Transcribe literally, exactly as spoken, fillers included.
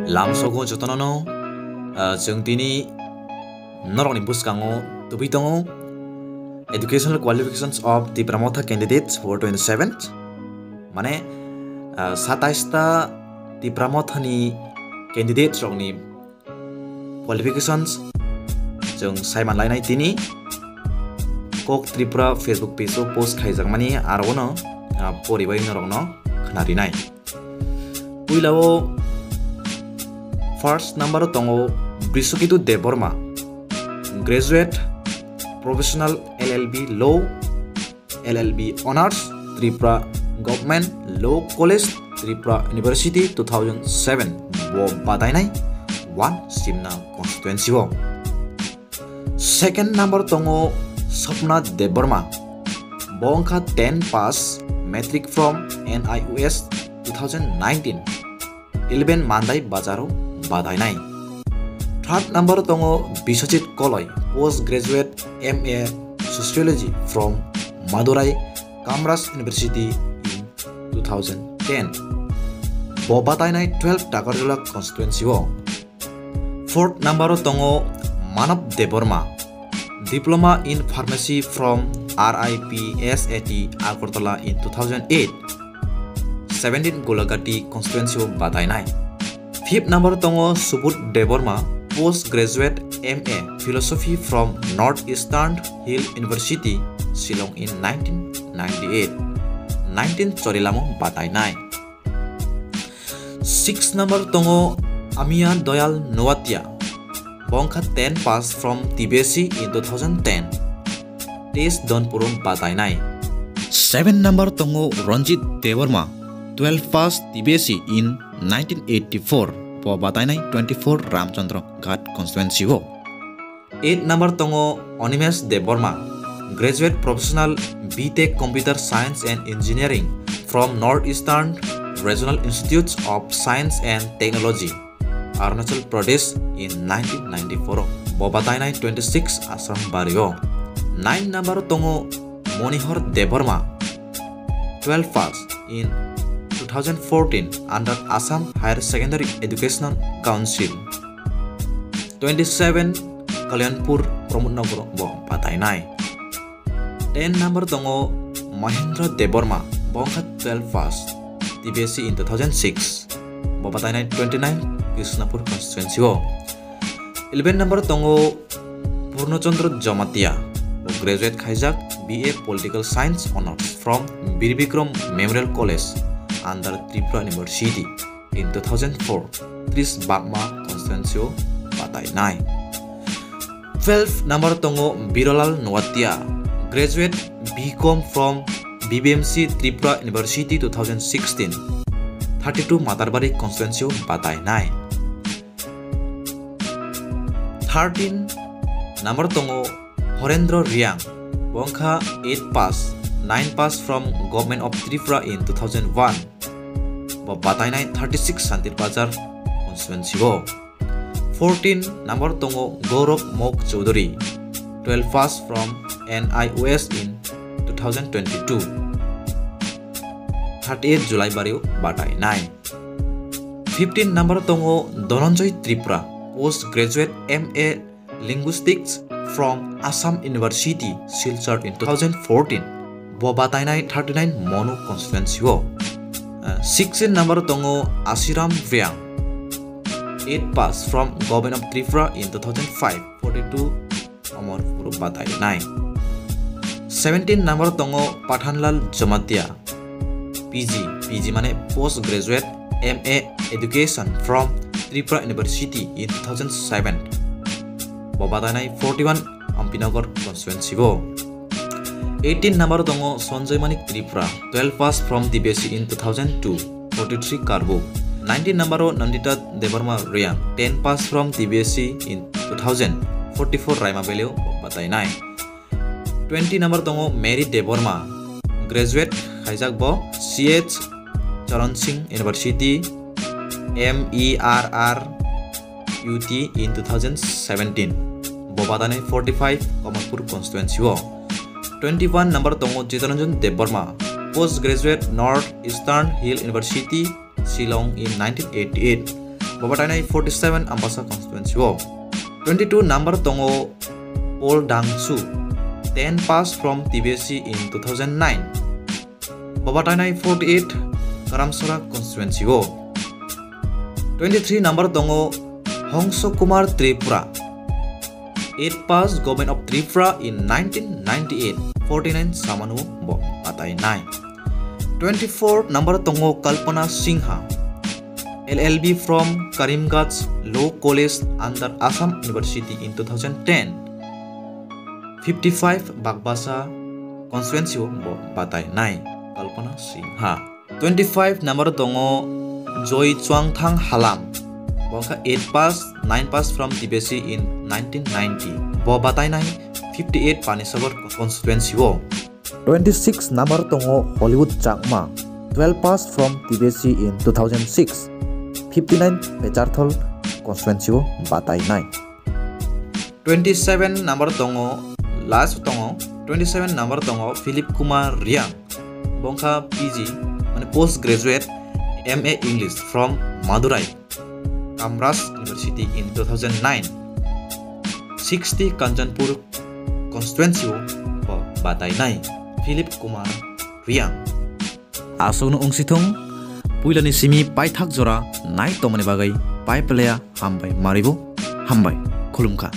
Lamsogo jotono no, ah, chwng tini norokni bwskango tubui tongo Educational Qualifications of Tipra Motha Candidates for twenty-seven. Mane, ah, satais ta Tipra Mothani candidates rokni qualifications chwng saiman lainai tini. Kok Tripura Facebook page o post khaijakmani aro no, ah, poribai norokno khnarinai. Puilao first number o tongo Brishoketu Debbarma, graduate, professional L L B law, L L B honours, Tripura Government Law College, Tripura University, two thousand seven. Bo batainai one Simna constituency o. Second number tongo Swapna Debbarma. Bo wngkha ten pass, matric from N I O S two thousand nineteen, eleven Mandai Bazaro batainai. Third number tongo Biswajit Koloi, post graduate M A Sociology from Madurai Kamraj University in two thousand ten. Bo batainai twelve Takarjala constituency o. Fourth number o tongo Manav Debbarma, Diploma in Pharmacy from R I P S A T Agartala in two thousand eight, seventeen Golagati constituency o batainai. Fifth number o tongo Subodh Debbarma, post graduate M A Philosophy from North Eastern Hill University, Shillong in nineteen ninety-eight, nineteen Chorilamo batainai. Six number tongo Amiya Doyal Noatia, bo wngkha ten pass from T B S C in two thousand ten, teis Donpuro batainai. Seven number tongo Ranjit Debbarma, twelve pass T B S C in nineteen eighty-four, bo batainai twenty-four Ramchandra Ghat constituency o. Eight number tongo Animesh Debbarma, graduate professional B Tech Computer Science and Engineering from North Eastern Regional Institutes of Science and Technology, Arunachal Pradesh in nineteen ninety-four o. Bo batainai twenty-six Ashram Bari o. Nine number tongo Monihar Debbarma, twelve pass in two thousand fourteen under Assam Higher Secondary Educational Council. Twenty-seven Kalyanpur Pramod Nagar bo batainai. Ten number tongo Mahendra Debbarma, bo wngkha twelve pass, T B S C in two thousand six. Bo batainai twenty-nine Krishnapur constituency o. Eleven number tongo Purnachandra Jamatia, bo graduate khaijak B A Political Science Honours from Bir Bikram Memorial College under Tripura University in two thousand four, tris Bagma constituency o batainai. Twelve number tongo Birolal Noatia, graduate B Com from B B M C Tripura University two thousand sixteen, thirty-two Matarbari constituency o batainai. Thirteen number tongo Horendra Riang, bo wngkha eight pass, nine pass from Government of Tripura in two thousand one. Bo batainai thirty-six Santir Bazar constituency o. Fourteen number tongo Gaurav Mok Chowdhury, twelve pass from N I O S in two thousand twenty-two, thirty-eight July bario batainai. Fifteen number tongo Dhananjay Tripura, post graduate M A Linguistics from Assam University, Silchar in two thousand fourteen. Bo batainai thirty-nine Manu constituency o. Uh, sixteen number tongo Ashiram Riang, eight pass from Government of Tripura in two thousand five, forty-two Omorpur batainai. Seventeen number tongo Pathanlal Jamatia, P G, P G mane Post Graduate M A Education from Tripura University in two thousand seven. Bo batainai forty-one Ampinagar constituency o. Eighteen number tongo Sanjay Manik Tripura, twelve pass from T B S C in two thousand two, forty-three Karbuk. Nineteen number o Nandita Debbarma Riang, ten pass from T B S C in two thousand, forty-four Raima Valley o batainai. Twenty number tongo Mary Debbarma, graduate khaijak bo C H Charan Singh University, M E R R U T in two thousand seventeen. Bo batainai forty-five Kamalpur constituency o. Twenty-one number tongo Chitaranjan Debbarma, post graduate North Eastern Hill University, Shillong in nineteen eighty-eight. Bo batainai forty seven Ambasa constituency o. Twenty two number tongo Paul Dangsu, ten pass from T B S C in two thousand nine. Bo batainai forty eight Karamsara constituency o. Twenty three number tongo Hongso Kumar Tripura, eight pass Government of Tripura in nineteen ninety eight, forty nine samano bo batainai. Twenty four number tongo Kalpana Singha, L L B from Karimganj Law College under Assam University in two thousand ten. Fifty five Bagbasa constituency o bo batainai Kalpana Singha. Twenty five number tongo Joy Chuangthang Halam, bo wngkha eight pass, nine pass from T B S C in nineteen ninety. Bo batainai fifty eight Panisagar constituency o. Twenty six number tongo Hollywood Chakma, twelve pass from T B S C in two thousand six, fifty nine Pecharthal constituency o batainai. Twenty seven number tongo, last tongo, twenty seven number tongo Philip Kumar Riang, bo wngkha P G, mane post graduate M A English from Madurai, Kamraj University in two thousand nine, sixty Kanchanpur constituency o bo batainai Philip Kumar Riang. Aswkno wngsithung, puilani simi paithak jora nai tongmani bagwi pai peleya hambai maribo hambai khulumkha.